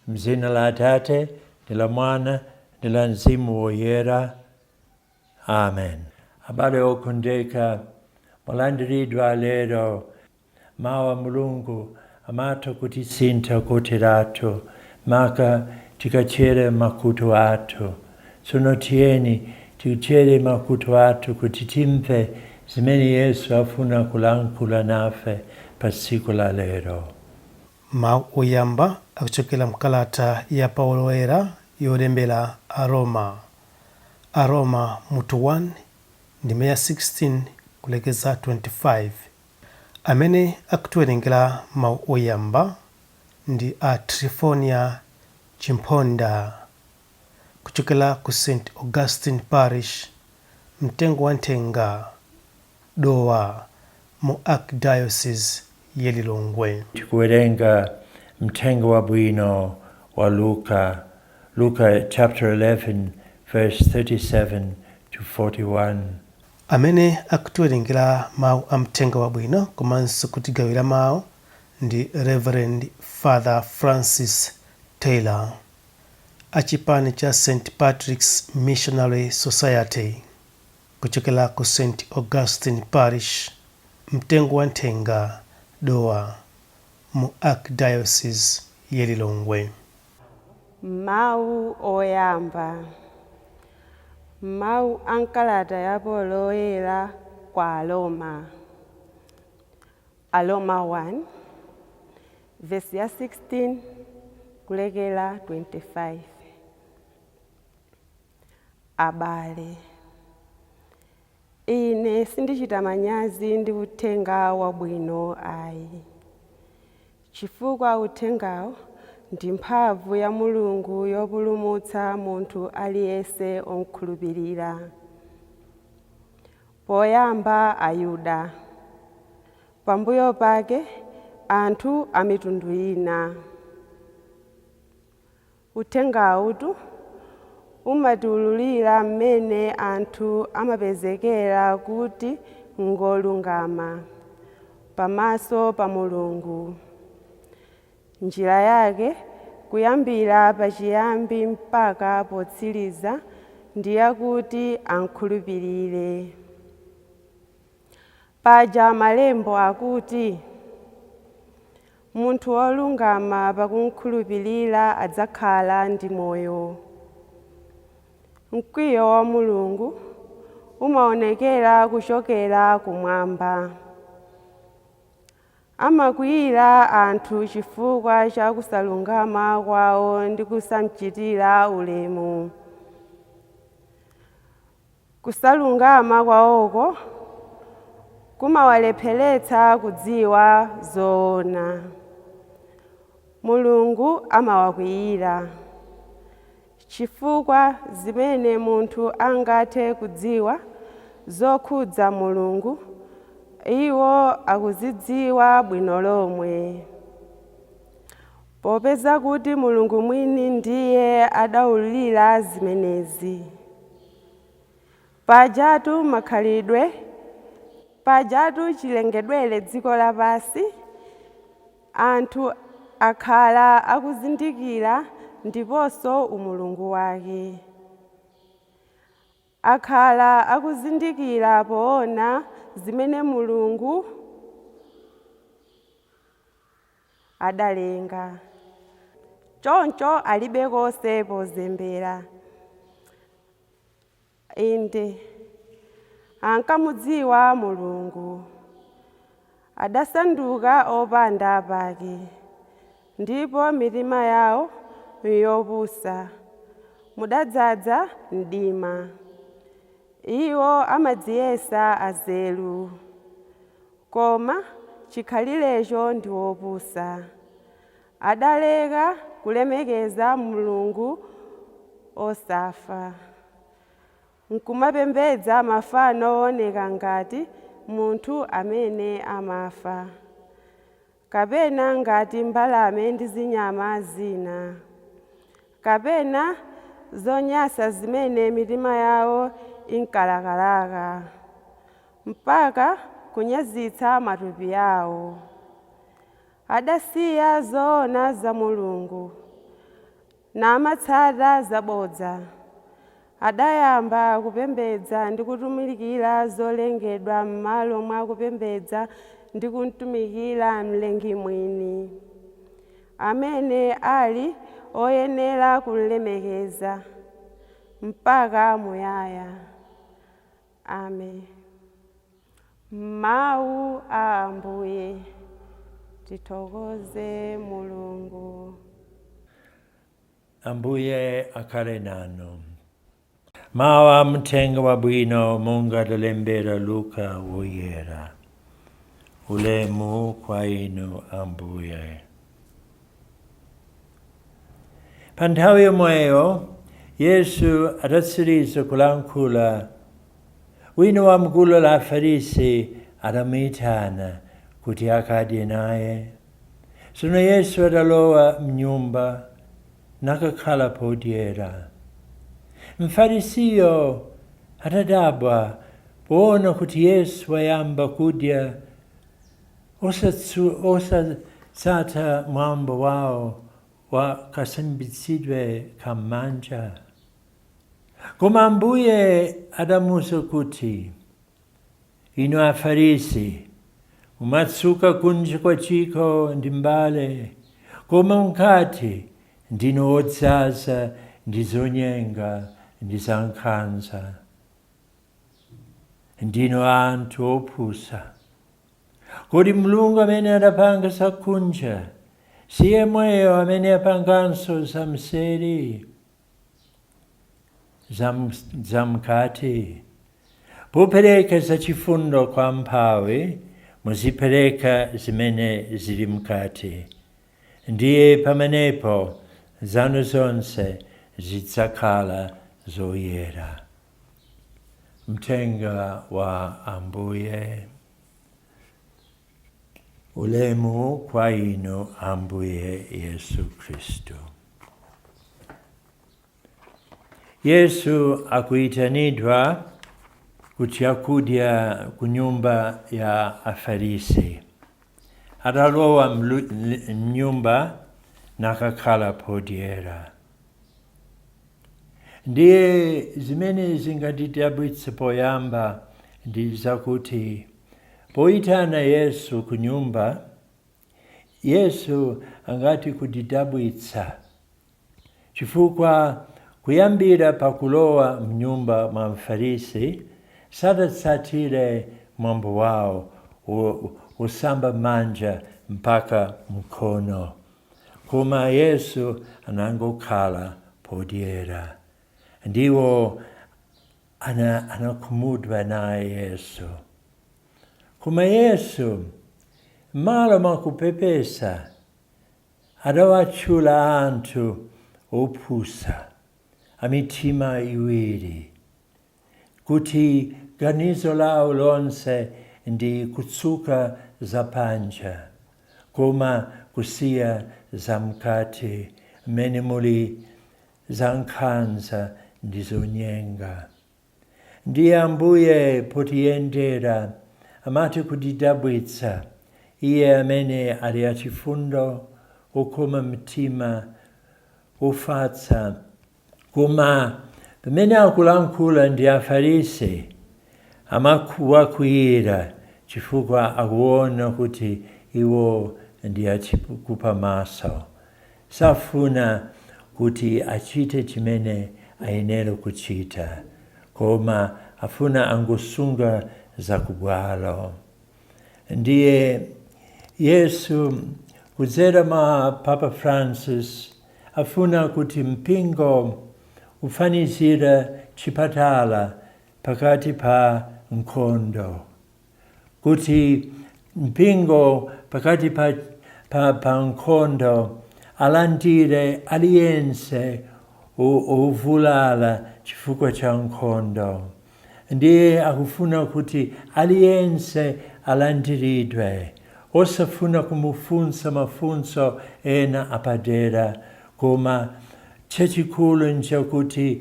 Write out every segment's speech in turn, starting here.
M'dzina la Atate, ndi la Mwana, ndi la Mzimu Woyera. Amen. Abale okondeka, mwalandiridwa lero. Mawu a Mulungu amatha kutisintha kotheratu, maka tikatchere makutu athu. Tsono tiyeni titchere makutu athu kuti timve zimene Yesu afuna kulankhula nafe pa tsiku la lero. Mawu oyamba akuchokera mkalata ya Paulo Woyera yolembera Aroma. Aroma mutu 1 ndime ya 16 kulekeza 25. Amene akutiwerengera mawu oyamba ndi a Trifonia Chimphonda kuchokera ku St. Augustine Parish, Mtengo wa Nthenga, Dowa mu Archdiocese ya Lilongwe. Tikuwerenga Mthenga Wabwino wa Luka, Luka chapter 11 verse 37 to 41. Amene akutiwerengera mawu a Mthenga Wabwino komanso kutigawira mawu ndi Rev. Father Francis Taylor a chipani cha St. Patrick's Missionary Society kuchokera ku St. Augustine Parish, Mtengo wa Nthenga, Dowa mu Archdiocese ya Lilongwe. Mawu oyamba. Mawu a m'kalata ya Paulo Woyera kwa Aroma. Aroma 1, vesi ya 16 kulekera 25. Abale, ine sindichita manyazi ndi uthenga wabwino ayi, chifukwa uthengawo ndi mphamvu ya Mulungu yopulumutsa munthu aliyense omkhulupirira. Poyamba Ayuda, pambuyo pake anthu a mitundu ina. Uthengawutu umatiwululira mmene anthu amapezekera kuti ngolungama pamaso pa Mulungu. Njira yake kuyambira pachiyambi mpaka potsiriza ndi yakuti amkhulupirire. Paja malembo akuti, munthu wolungama pakumkhulupirira adzakhala ndi moyo. Mkwiyo wa Mulungu umaonekera kuchokera kumwamba. Amakwiyira anthu chifukwa cha kusalungama kwawo ndi kusamchitira ulemu. Kusalungama kwawoko kumawalepheretsa kudziwa zoona. Mulungu amawakwiyira chifukwa zimene munthu angathe kudziwa zokhudza Mulungu, iwo akuzidziwa bwino lomwe. Popeza kuti Mulungu mwini ndiye adawululira zimenezi. Pajatu makhalidwe, pajatu chilengedwere dziko lapansi, anthu akhala akuzindikira ndiponso umulungu wake. Akhala akuzindikira poona zimene Mulungu adalenga. Choncho alibe konse pozembera. Inde, ankamudziwa Mulungu, adasanduka opanda pake, ndipo mitima yawo yopusa mudadzaza mdima. Iwo amadziyesa anzeru, koma chikhalirecho ndi wopusa. Adaleka kulemekeza Mulungu osafa, nkumapembedza mafano owoneka ngati munthu amene amafa, kapena ngati mbalame ndi zinyama zina. kapena zonyansa zimene mitima yawo inkalakalaka, mpaka kunyazitsa matupi awo. Adasiya zoona za Mulungu namatsata zabodza. Adayamba kupembedza ndi kutumikira zolengedwa m'malo mwa kupembedza ndi kumtumikira Mlengi mwini, amene ali oyenera kulemekeza mpaka muyaya. Amen. Mawu a Ambuye. Tithokoze Mulungu. Ambuye akhale nanu. Mawu a mthenga wabwino monga adalembera Luka woyera. Ulemu kwa inu Ambuye. Pa nthawi yomweyo Yesu adatsiriza kulankhula, wina wa mgulu la Afarisi adamuyitana kuti akadye naye. Tsono Yesu adalowa mnyumba nakakhala podyera. Mfarisiyo atadabwa poona kuti Yesu wayamba kudya osatsata mwambo wawo wa kasambitsidwe kam'manja. Koma Ambuye adamuwuza kuti, Inu Afarisi, mumatsuka kunja kwa chikho ndi mbale, koma mkati ndinu odzaza ndi zonyenga ndi zankhanza. Ndinu anthu opusa. Kodi Mulungu amene adapanga zakunja si yemweyo amene apanganso zamseri, zamkati? Popereka zachifundo kwa amphawi, muzipereka zimene zili mkati, ndiye pamenepo zanu zonse zidzakhala zoyera. Mthenga wa Ambuye. Ulemu kwa inu Ambuye Yesu Khristu. Yesu akuitanidwa kuchakudya ku nyumba ya Afarisi. Adalowa mnyumba nakakhala podyera. Ndiye zimene zingatidabwitse poyamba ndi zakuti poitana Yesu ku nyumba, Yesu angati kutidabwitsa chifukwa kuyambira pakulowa mnyumba mwa Mfarisi sadatsatire mwambo wawo wosamba manja mpaka mkono, koma Yesu anangokhala podyera. Ndiwo anakhumudwa naye Yesu. Koma Yesu m'malo mwakupepesa adawatchula anthu opusa, amitima iwiri, kuti ganizo lawo lonse ndi kutsuka zapanja, koma kusiya zamkati mmene muli zankhanza ndi zonyenga. Ndiye Ambuye potiyendera amati kutidabwitsa, Iye amene ali achifundo, okoma mtima, ofatsa, koma pamene akulankhula ndi Afarisi amawakwiyira chifukwa akuona kuti iwo ndi achikupa maso, safuna kuti achite chimene ayenera kuchita, koma afuna angosunga zakubwalo. Ndiye Yesu kudzera mwa Papa Francis afuna kuti mpingo ufanizire chipatala pakati pa nkhondo, kuti mpingo pakati pa nkhondo alandire aliyense ovulala chifukwa cha nkhondo. Ndiye akufuna kuti aliyense alandiridwe, osafuna kumufunsa mafunso ena apadera, koma Chachikulu nchakuti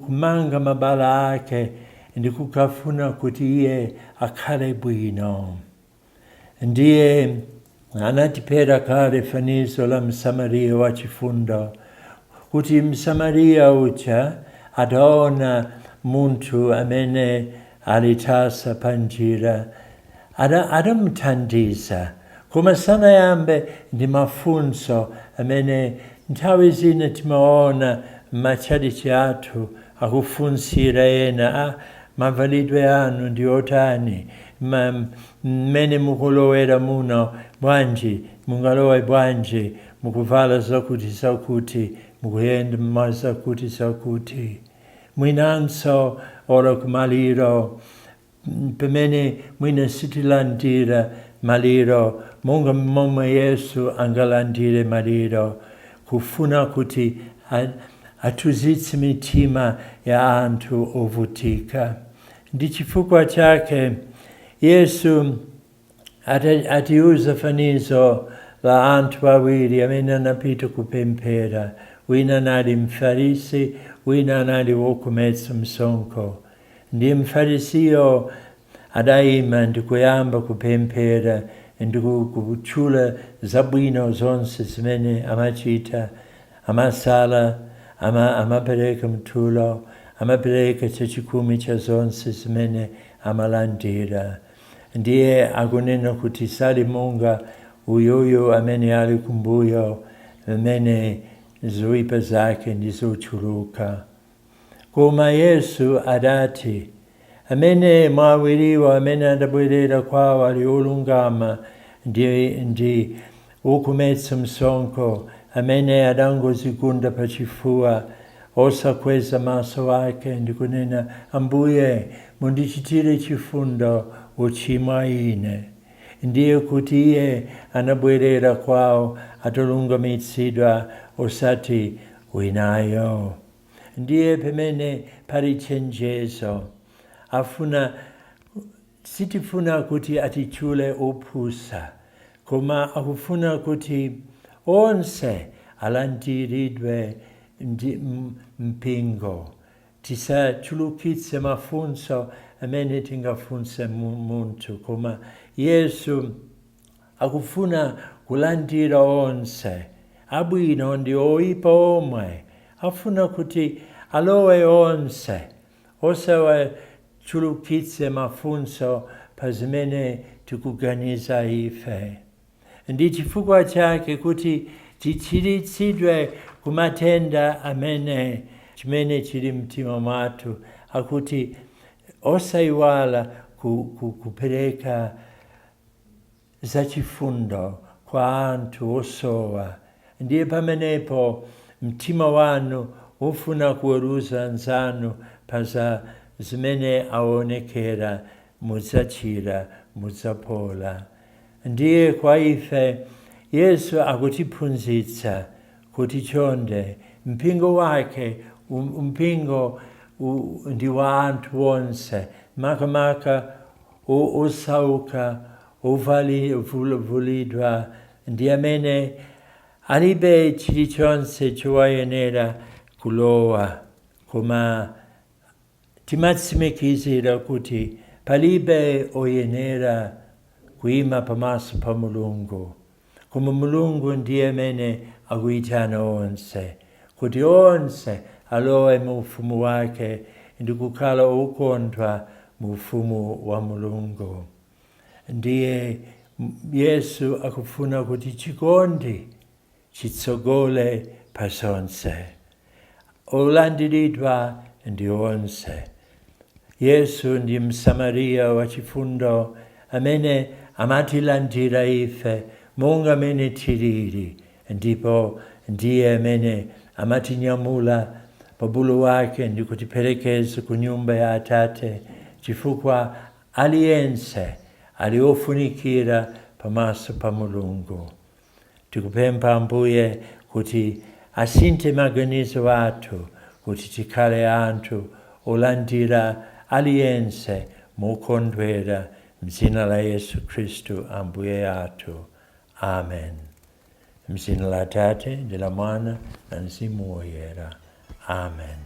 kumanga mabala ake ndi kukafuna kuti iye akhale bwino. Ndiye anatipera kale fanizo la Msamaria wa chifundo, kuti Msamaria uja adaona munthu amene alitasa panjira, adamthandiza, koma sanayambe ndi mafunso amene nthawi zina timaona m'matchalichi athu akufunsira ena: "Ah, mavalidwe anu ndi otani? Mmene mukulowera muno bwanji? Mungalowe bwanji mukuvala zakuti zakuti, mukuyenda mwa zakuti zakuti?" Mwinanso olo kumaliro, pamene mwina sitilandira maliro monga momwe Yesu angalandire maliro, kufuna kuti atuzitse mitima ya anthu ovutika. Ndi chifukwa chake Yesu atiuza fanizo la anthu awiri amene anapita kupemphera. Wina anali Mfarisi, wina anali wokhometsa msonkho. Ndi Mfarisiyo adayima ndikuyamba kupemphera ndikutchula zabwino zonse zimene amachita: amasala, amapereka mtulo, amapereka chachikumi cha zonse zimene amalandira. Ndiye akunena kuti sali monga uyuyu amene ali kumbuyo, amene zoyipa zake ndi zochuluka. Koma Yesu adati, amene mwa awiriwa amene adabwerera kwawo ali olungama ndi wokhometsa msonkho, amene adangozigunda pachifuwa, osakweza maso ake ndikunena, "Ambuye, mundichitire chifundo wochimwa ine." Ndiye kuti iye anabwerera kwawo atalungamitsidwa, osati winayo. Ndiye pamene pali chenjezo, afuna sitifuna kuti atichule opusa, koma akufuna kuti onse alandiridwe ndi mpingo. Tisachulukitse mafunso amene tingafunse munthu, koma Yesu akufuna kulandira onse, abwino ndi oyipa omwe. Afuna kuti alowe onse, osawachulukitse mafunso pa zimene tikuganiza ife. Ndi chifukwa chake kuti tichiritsidwe kumatenda amene chimene chili mtima mwathu, akuti osayiwala kupereka zachifundo kwa anthu osowa. Ndiye pamenepo mtima wanu ufuna kuweruza anzanu paza zimene aonekera, mudzachira, mudzapola. Ndiye kwa ife Yesu akutiphunzitsa kuti chonde, mpingo wake, mpingo ndi wa anthu onse, makamaka osauka, ovulidwa ndi amene alibe chilichonse chowayenera kulowa. Koma timatsimikizira kuti palibe oyenera kuima pamaso pa Mulungu, koma Mulungu ndiye amene akuyitana onse kuti onse alowe mu ufumu wake ndi kukhala okondwa mu ufumu wa Mulungu. Ndiye Yesu akufuna kuti chikondi chitsogole pa zonse, olandiridwa ndi onse. Yesu ndi Msamariya wachifundo amene amatilandira ife monga amene tilili, ndipo ndiye amene amatinyamula pabulu wake ndi kutiperekeza ku nyumba ya Atate, chifukwa aliyense ali ofunikira pamaso pa Mulungu. Tikupempha Ambuye kuti asinthe maganizo athu kuti tikhale anthu olandira aliyense mokondwera, mdzina la Yesu Khristu Ambuye athu. Amen. M'dzina la Atate ndi la Mwana la Mzimu Woyera. Amen.